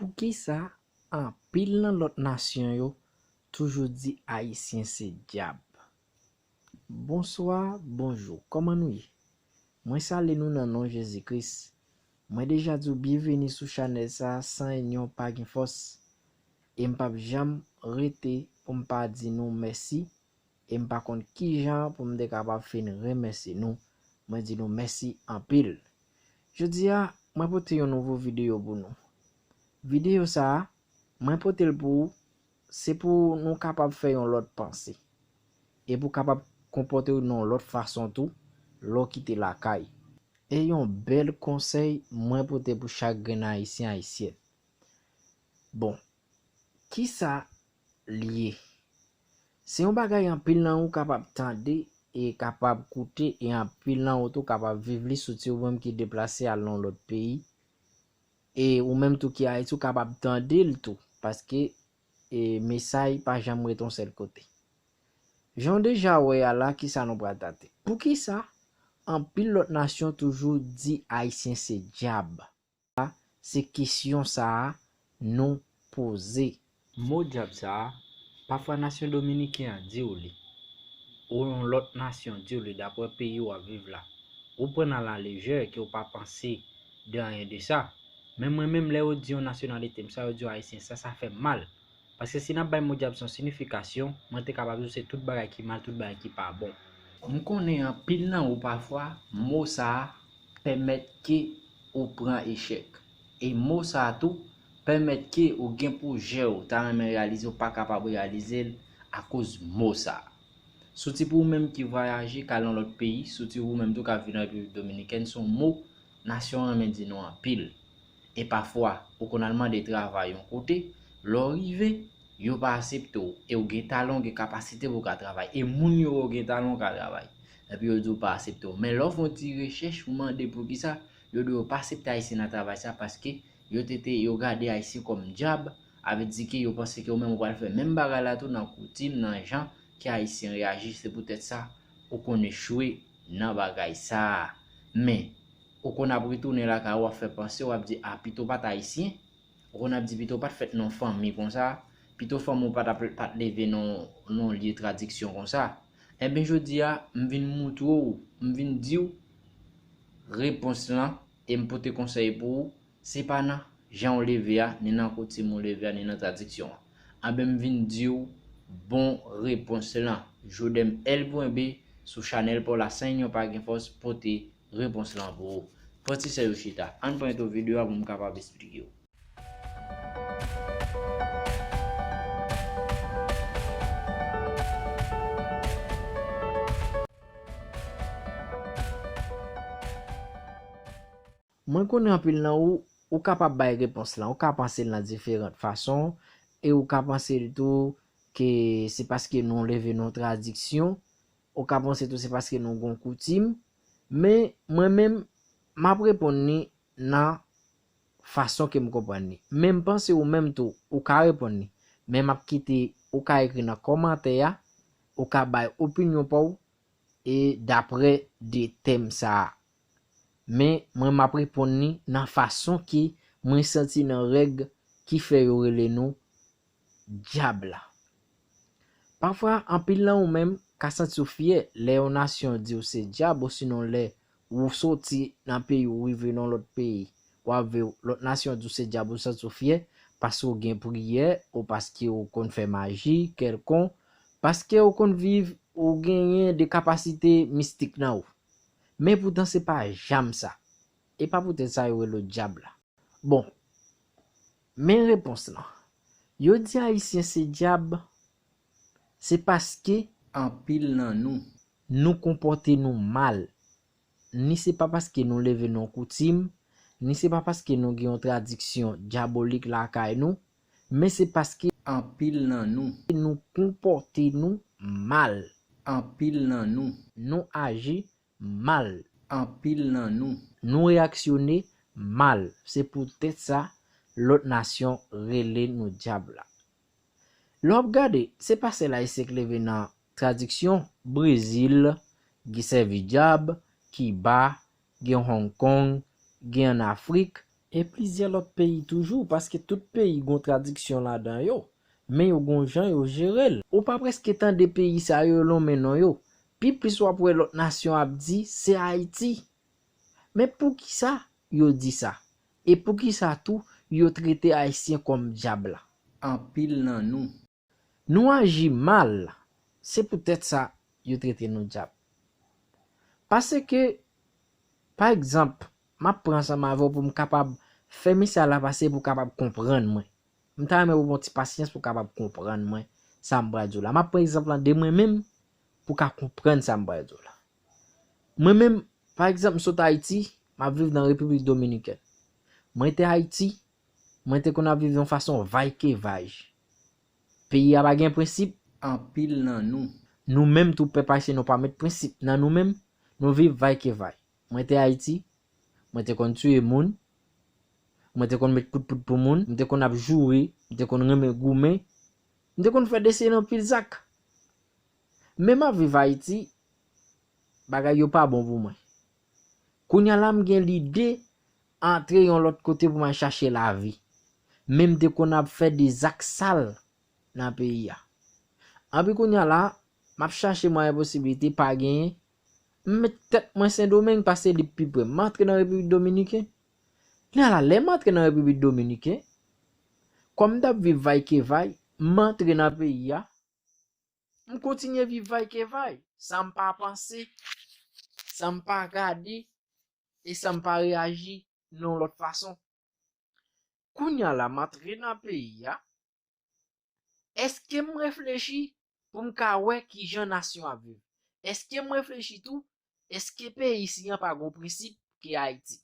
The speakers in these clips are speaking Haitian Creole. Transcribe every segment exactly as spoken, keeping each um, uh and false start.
Poukisa anpil nan lòt nasyon yo toujou di Ayisyen se dyab? Bonswa, bonjou, kòman nou ye? Mwen salye nou nan non Jezi Kris. Mwen deja di w byenveni sou chanèl sa a, San Enyon pa gen fòs. E m p ap janm rete pou m pa di nou mèsi. E m pa konn kijan pou m te kapab fin remèsye nou. Mwen di nou mèsi anpil. Jodi a, mwen pote yon nouvo videyo pou nou. Videyo sa a, mwen pote l pou ou, se pou nou kapab fè yon lòt panse. E pou w kapab konpòte w nan yon lòt fason tou, lè w kite lakay. E yon bèl konsèy mwen pote pou chak grenn Ayisyen, Ayisyèn. Bon, kisa l ye? Se yon bagay anpil nan ou kapab tande e kapab koute, e anpil nan ou tou kapab viv li, soti ou menm ki deplase al nan yon lòt peyi, e ou menm tou ki Ayiti, ou kapab tande l tou, paske, e, mesay pa janm ret yon sèl kote. Jan w deja wè a la, kisa nou pral tate? Poukisa anpil lòt nasyon toujou di Ayisyen se dyab? Se kesyon sa a nou poze. Mo dyab sa a, pafwa nasyon dominiken an di w li, ou yon lòt nasyon di w li, daprè peyi w ap viv la, ou pran l alalejè, ke w pa panse de anyen de sa. Men mwen menm, lè yo di yon nasyonalite m, sa yo di yon Ayisyen, sa, sa fè m mal. Paske si n ap bay mo dyab sa yon siyifikasyon, mwen te kapab di w se tout bagay ki mal, tout bagay ki pa bon. M konnen anpil nan ou pafwa, mo sa a pèmèt ke ou pran echèk. E mo sa a tou pèmèt ke ou gen pwojè ou ta renmen reyalize, ou pa kapab reyalize l akoz mo sa a. Soti pou ou menm ki vwayaje, k al nan lòt peyi, soti ou menm tou k ap viv nan Repiblik Dominikèn, se yon mo nasyon an renmen di nou anpil. E pafwa, ou konn al mande travay yon kote, lè w rive, yo pa aksepte w, e w gen talan, w gen kapasite pou w ka travay. E moun yo wè w gen talan, w ka travay. Epi yo di w pa aksepte w. Men lè w fè yon ti rechèch, ou mande poukisa, yo di w yo pa aksepte Ayisyen nan travay sa, paske yo te, te, yo gade Ayisyen kòm dyab, avè di ke yo panse ke ou menm ou pral fè menm bagay la tou nan koutim, nan jan ke Ayisyen reyaji. Se poutèt sa, ou konn echwe nan bagay sa a. Men, ou konn ap retounen lakay ou, w ap fè panse, w ap di, a, pito w pa t Ayisyen. Ou konn ap di, pito w pa t fèt nan yon fanmi konsa, pito fanmi w pa t ap, pa t leve nan, nan yon lye tradiksyon konsa. Enben, jodi a, m vin moutre w, m vin di w repons lan, e m pote konsèy pou ou, se pa nan jan w leve a, ni nan koutim ou leve a, ni nan tradiksyon an. Enben, m vin di w bon repons lan. Jodem L pwen B sou chanèl pa w la, San Enyon pa gen fòs, pote repons lan pou ou. Pran ti sèz ou chita. Ann pran tou videyo a pou m kapab esplike w. Mwen konnen anpil nan ou, ou kapab bay repons lan, ou ka panse l nan diferan fason, e ou ka panse l tou ke se paske nou leve nan tradiksyon, ou ka panse tou se paske nou gon koutim, men mwen menm, m ap reponn li nan fason ke m konprann li. Men m panse ou menm tou, ou ka reponn li. Men m ap kite, ou ka ekri nan kòmantè a, ou ka bay opinyon pa w, e daprè de tèm sa a. Men mwen m ap reponn li nan fason ke mwen santi nan règ ki fè yo rele nou dyab la. Pafwa, anpil nan ou menm ka santi w fyè lè yon nasyon di w se dyab, osinon lè ou soti nan peyi w rive nan lòt peyi, w ap viv, lòt nasyon di w se dyab, ou santi w fyè paske w gen priyè, ou paske w konn fè maji kèlkonk, paske w konn viv, ou genyen de kapasite mistik nan ou. Men poutan se pa janm sa. E pa poutèt sa yo rele w dyab la. Bon, men repons lan. Yo di Ayisyen se dyab, se paske anpil nan nou, nou konpòte nou mal. Ni se pa paske nou leve nan yon koutim, ni se pa paske nou gen yon tradiksyon dyabolik lakay nou, men se paske anpil nan nou, nou konpòte nou mal. Anpil nan nou, nou aji mal. Anpil nan nou, nou reyaksyone mal. Se poutèt sa, lòt nasyon rele nou dyab la. Lè w ap gade, se pa sèl Ayisyen k leve nan tradiksyon. Brezil gen sèvi dyab, Kiba, gen Hong Kong, gen ann Afrik, E plizyè lòt peyi toujou, paske tout peyi gon tradiksyon ladan yo, men yo gon jan yo jere l. Ou pa prèske tande peyi sa yo lonmen non yo. Pi plis w ap wè lòt nasyon ap di, se Ayiti. Men poukisa yo di sa? E poukisa tou yo trete Ayisyen kòm dyab la? Anpil nan nou. Nou aji mal, se poutèt sa yo trete nou dyab. Paske, pa egzanp, m ap pran ansanm avè w pou m kapab fè mesaj la pase pou w kapab konprann mwen. M ta renmen pou w pran ti pasyans pou w kapab konprann mwen sa m pral di w la. M ap pran egzanp lan de mwen menm pou w ka konprann sa m pral di w la. Mwen menm, pa egzanp, m sot Ayiti, m ap viv nan Repiblik Dominikèn. Mwen te Ayiti, mwen te konn ap viv yon fason vaykevaj. Peyi a pa gen prensip. Anpil nan nou. Nou menm tou pèp ayisyen nou pa met prensip nan nou menm, nou viv vaykevaj. Mwen te Ayiti, mwen te konn tiye moun, mwen te konn met kout poud pou moun, m te konn ap joure, m te konn renmen goumen, m te konn fè desen anpil zak. Men m ap viv Ayiti, bagay yo pa bon pou mwen. Kounye a la m gen lide antre yon lòt kote pou m al chache lavi. Men m te konn ap fè de zak sal nan peyi a. Anpi kounye a la, m ap chache mwayen posiblite pa genyen. M met tèt mwen Sendomeng paske li pi pre. M antre nan Repiblik Dominiken. Kounye a la, lè m antre nan Repiblik Dominiken, kòm m t ap viv vaykevaj, m antre nan peyi a, m kontinye viv vaykevaj. Sa m pa panse, sa m pa gade, e sa m pa reyaji nan yon lòt fason. Kounye a la, m antre nan peyi a. Èske m reflechi pou m ka wè kijan nasyon ap viv? Èske m reflechi tou, èske peyi isi an pa gon prensip ke Ayiti?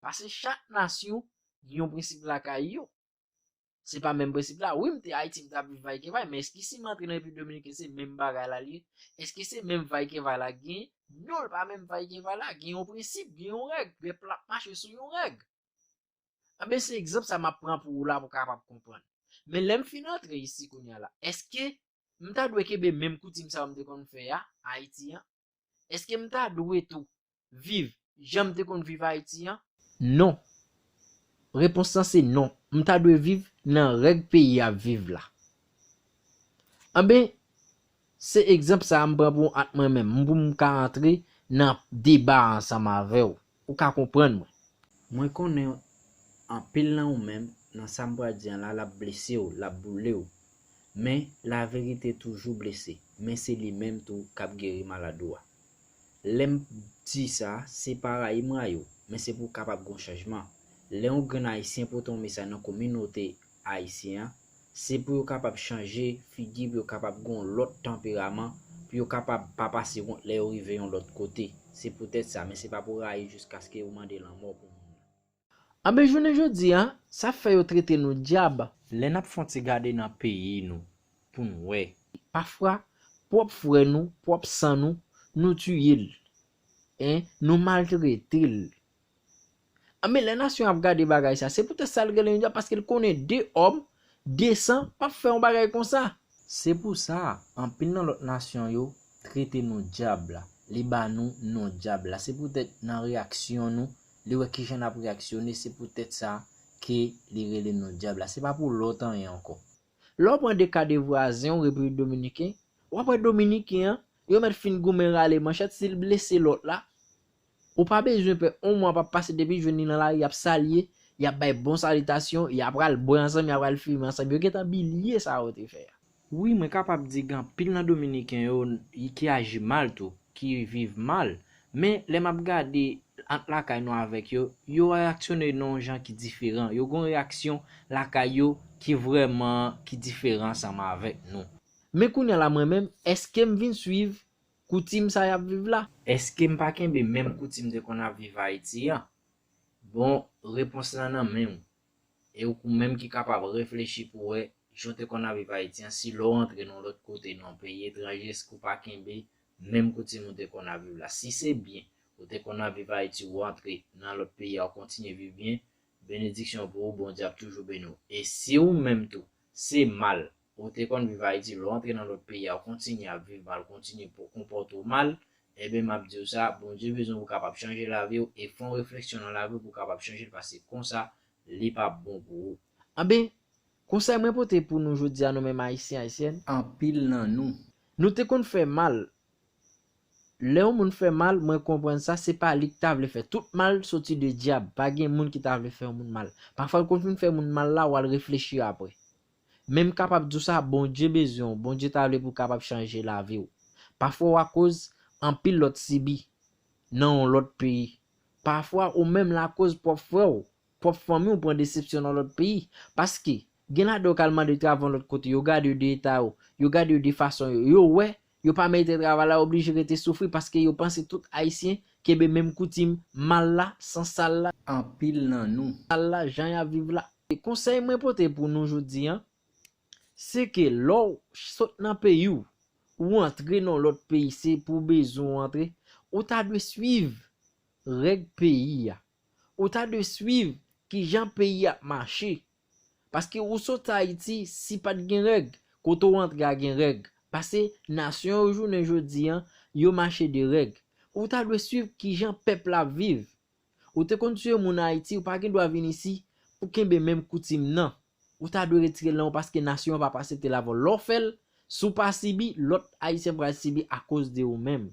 Paske chak nasyon gen yon prensip lakay yo. Se pa menm prensip la. Wi, m te Ayiti, m t ap viv vaykevaj, men èske si m antre nan Repiblik Dominiken, se menm bagay la li ye? Èske se menm vaykevaj la k genyen? Non, l pa menm vaykevaj la. Gen yon prensip, gen yon règ. Pèp la ap mache sou yon règ. Anben, se egzanp sa m ap pran pou ou la pou w kapab konprann. Men lè m fin antre isi kounye a la, èske m ta dwe kenbe menm koutim sa yo m te konn fè a, Ayiti an? Èske m ta dwe tou viv jan m te konn viv Ayiti an? Non. Repons lan se non. M ta dwe viv nan règ peyi a ap viv la. Anben, se egzanp sa a m pran pou ant mwen menm, m pou m ka antre nan deba a ansanm avè w. Ou ka konprann mwen. Mwen konnen anpil nan ou menm, nan sa m pral di an la, l ap blese w, l ap boule w. Men, laverite toujou blese, men se li menm tou k ap geri malad ou a. Lè m di sa, se pa rayi m rayi w, men se pou kapab gon chanjman. Lè yon grenn Ayisyen pote yon mesaj nan kominote ayisyen an, se pou yo kapab chanje figi, pou yo kapab gon lòt tanperaman, pou yo kapab pa pase wont lè yo rive yon lòt kote. Se poutèt sa, men se pa pou rayi jiskaske yo mande lanmò pou moun nan. Anben jounen jodi a, sa fè yo trete nou dyab. Lè n ap fè yon ti gade nan peyi nou, pou n wè. Pafwa, pwòp frè nou, pwòp san nou, nou tiye l. En, nou maltrete l. Anben lè nasyon ap gade bagay sa, se poutèt sa l rele yon dyab, paske l konnen de òm, de san p ap fè yon bagay konsa. Se pou sa, anpil nan lòt nasyon yo trete nou dyab la. Li ba nou non dyab la. Se poutèt nan reyaksyon nou, li wè kijan n ap reyaksyone, se poutèt sa ke li rele nou dyab la. Se pa pou lòt anyen ankò. Lè w pran de ka de vwazen w Repiblik Dominiken, w ap wè Dominiken an, yo mèt fin goumen rale manchèt, si l blese lòt la, ou pa bezwen pè, yon mwa p ap pase depi jwenn li nan lari, y ap salye, y ap bay bon salitasyon, y ap pral bwè ansanm, y ap pral fimen ansanm. Yo gentan bliye sa yo te fè a. Wi, mwen kapab di gen anpil nan Dominiken yo ki aji mal tou, ki viv mal. Men, lè m ap gade ant lakay nou avèk yo, yo reyaksyone nan yon jan ki diferan. Yo gen yon reyaksyon lakay yo ki vrèman, ki diferan ansanm avèk nou. Men kounye a la mwen menm, èske m vin swiv koutim sa y ap viv la? Èske m pa kenbe menm koutim m te konn ap viv Ayiti an? Bon, repons lan nan men w. E ou menm ki kapab reflechi pou wè jan w te konn ap viv Ayiti an, si lè w antre nan yon lòt kote, nan yon peyi etranje, èske w pa kenbe menm koutim ou te konn ap viv la? Si se byen ou te konn ap viv Ayiti, ou antre nan lòt peyi a, ou kontinye viv byen, benediksyon pou ou, Bondye ap toujou beni w. E si ou menm tou, se mal ou te konn viv Ayiti, lè w antre nan lòt peyi a, ou kontinye ap viv mal, ou kontinye pou konpòte w mal, enben, m ap di w sa, Bondye bezwen pou w kapab chanje lavi w e fè yon refleksyon nan lavi w pou w kapab chanje l, paske konsa, li p ap bon pou ou. Anben, konsèy mwen pote pou nou jodi a, nou menm Ayisyen, Ayisyèn, anpil nan nou, nou te konn fè mal. Lè yon moun fè mal, mwen konprann sa, se pa li ki ta vle fè. Tout mal soti de dyab. Pa gen moun ki ta vle fè yon moun mal. Pafwa, l konn fin fè moun mal la, w al reflechi apre. Men m kapab di w sa, Bondye bezwen w. Bondye ta vle pou w kapab chanje lavi w. Pafwa, w akoz anpil lòt sibi nan yon lòt peyi. Pafwa, ou menm lakoz pwòp frè w, pwòp fanmi w pran desepsyon nan lòt peyi. Paske, gen ladan yo k al mande travay yon lòt kote, yo gade yo de eta yo, yo gade yo de fason yo, yo wè, yo pa merite travay la, yo oblije rete soufri paske yo panse tout Ayisyen kenbe menm koutim mal la, san sal la, anpil nan nou, sal la, jan y ap viv la. E konsèy mwen pote pou nou jodi a, se ke lè w sot nan peyi w, ou antre nan lòt peyi, se pou bezwen w antre, ou ta dwe swiv règ peyi a. Ou ta dwe swiv kijan peyi a ap mache. Paske ou sot Ayiti, si pa t gen règ, kote w antre a gen règ. Pase nasyon yo jounen jodi a, yo mache de règ. Ou ta dwe swiv kijan pèp la ap viv. Ou te konn tiye moun Ayiti, ou pa gen dwa vin isi pou kenbe menm koutim nan. Ou ta dwe retire l nan ou paske nasyon an p ap aksepte l avè w. Lè w fè l, si w pa sibi, lòt Ayisyen pral sibi akoz de ou menm.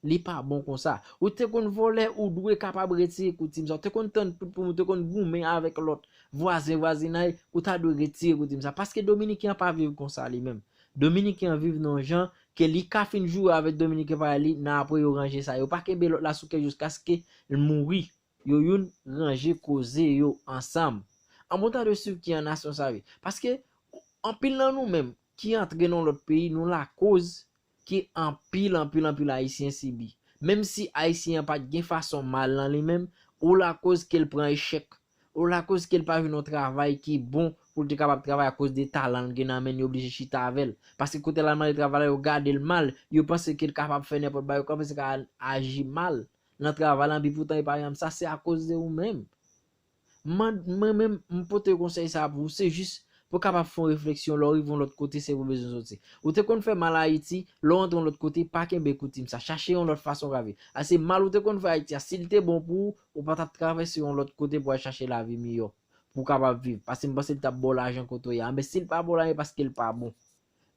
Li pa bon konsa. Ou te konn vòlè, ou dwe kapab retire koutim sa. Ou te konn tann tout pou moun, ou te konn goumen avèk lòt vwazen, vwazinay, ou ta dwe retire koutim sa. Paske Dominiken an pa viv konsa li menm. Dominiken an viv nan yon jan ke li ka fin joure avèk Dominiken parèy li, nan apre yo ranje sa. Yo pa kenbe lòt la sou kè jiskaske l mouri. Yo youn ranje koze yo ansanm. Anben, w ta dwe swiv kijan nasyon sa ye. Paske anpil nan nou menm ki antre nan lòt peyi, nou lakoz ke anpil, anpil, anpil Ayisyen sibi. Menm si Ayisyen an pa t gen fason mal nan li menm, ou lakoz ke l pran echèk. Ou lakoz ke l pa jwenn yon travay ki bon pou l te kapab travay akoz de talan l gen nan men l, yo oblije chita avè l. Paske kote l al mande travay la, yo gade l mal, yo panse ke l kapab fè nenpòt bagay, yo panse ke l ka aji mal nan travay la, epi poutan e pa janm sa, se akoz de ou menm. Mwen, mwen menm, m pote konsèy sa a pou ou, se jis pou w kapab fè yon refleksyon, lè w rive yon lòt kote, se pou bezwen soti. Ou te konn fè mal Ayiti, lè w antre yon lòt kote, pa kenbe koutim sa, chache yon lòt fason w ka viv. Ase mal ou te konn fè Ayiti a, si l te bon pou ou, ou pa t ap travèse yon lòt kote pou al chache lavi miyò, pou w kapab viv. Paske m panse l t ap ba w lajan kote w ye a. Men si l pa ba w lajan, paske l pa bon.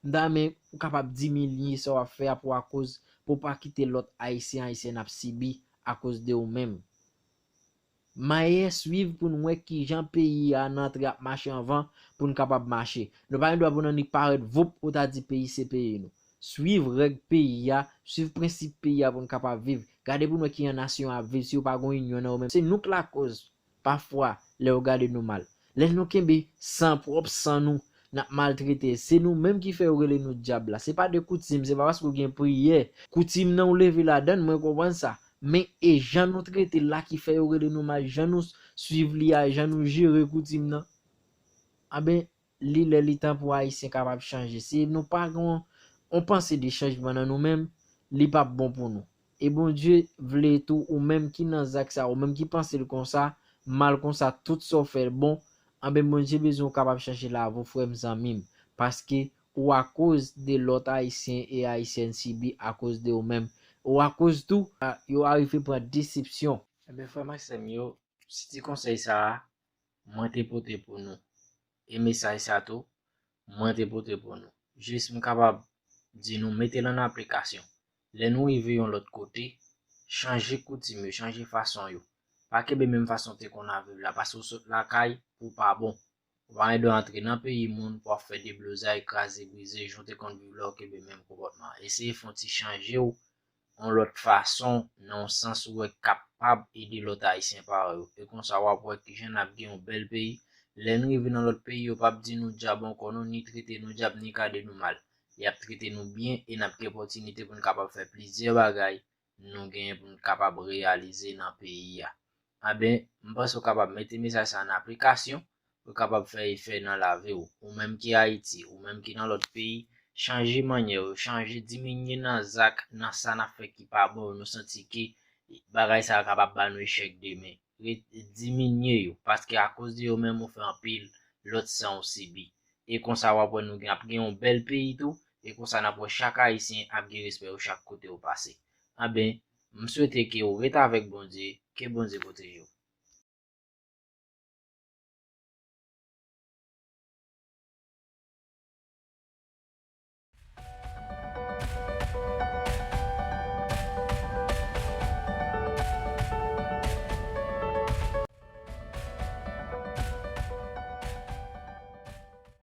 M ta renmen ou kapab diminye sa w ap fè a pou akoz, pou w pa kite lòt Ayisyen, Ayisyèn ap sibi akoz de ou menm. Manyè swiv pou n wè kijan peyi a nan antre ap mache anvan pou n kapab mache. Nou pa gen dwa pou n annik parèt voup ou ta di peyi se peyi nou. Swiv règ peyi a, swiv prensip peyi a pou n kapab viv. Gade pou n wè kijan nasyon an ap viv si yo pa gen yon inyon nan yo menm. Se nou k lakoz pafwa lè yo gade nou mal. Lè nou kenbe san pwòp san nou, n ap maltrete. Se nou menm ki fè yo rele nou dyab la. Se pa de koutim, se pa paske w gen priyè. Koutim nan ou leve ladan l, mwen konprann sa. Men e jan nou trete l la ki fè yo rele nou mal, jan nou swiv li a, jan nou jere koutim nan. Anben, li lè li tan pou Ayisyen kapab chanje. Si nou pa gen yon, yon panse de chanjman nan nou menm, li p ap bon pou nou. E Bondye vle tou, ou menm ki nan zak sa, ou menm ki panse l konsa, mal konsa, tout sa w fè l bon, anben Bondye bezwen w kapab chanje lavi w, frè m, zanmi m. Paske ou akoz de lòt Ayisyen e Ayisyèn sibi akoz de ou menm. Ou akoz tou, a, yo arive pran desepsyon. Enben, frè m ak sè m yo, si ti konsèy sa a, mwen te pote pou nou. E mesaj sa tou, mwen te pote pou nou. Jis m kapab di nou mete l an aplikasyon. Lè nou rive yon lòt kote, chanje koutim yo, chanje fason yo. Pa kenbe menm fason w te konn ap viv la, paske w sot lakay pou w pa bon. Ou pa gen dwa antre nan peyi moun pou w ap fè deblozay, kraze, brize, jan w te konn viv la, w kenbe menm konpòtman an. Eseye fè yon ti chanje w yon lòt fason, nan yon sans ou wè k kapab ede lòt Ayisyen parèy ou. E konsa w ap wè kijan n ap gen yon bèl peyi. Lè n rive nan lòt peyi, yo p ap di nou dyab ankò non, ni trete nou dyab, ni gade nou mal. Y ap trete nou byen e n ap gen opòtinite pou n kapab fè plizyè bagay nou genyen pou n kapab reyalize nan peyi a. Anben, m panse w kapab mete mesaj sa an aplikasyon pou l kapab fè efè nan lavi w. Ou menm ki Ayiti, ou menm ki nan lòt peyi, chanje manyè w, chanje, diminye nan zak, nan sa n ap fè ki pa bon yo, nou santi ke bagay sa yo kapab ba nou echèk demen. Re-, diminye yo, paske akoz de yo menm ou fè anpil lòt san w sibi. E konsa w ap wè nou gen, ap gen yon bèl peyi tou, e konsa n ap wè chak Ayisyen ap gen respè yo chak kote yo pase. Anben, m swete ke w ret avèk Bondye, ke Bondye pwoteje w.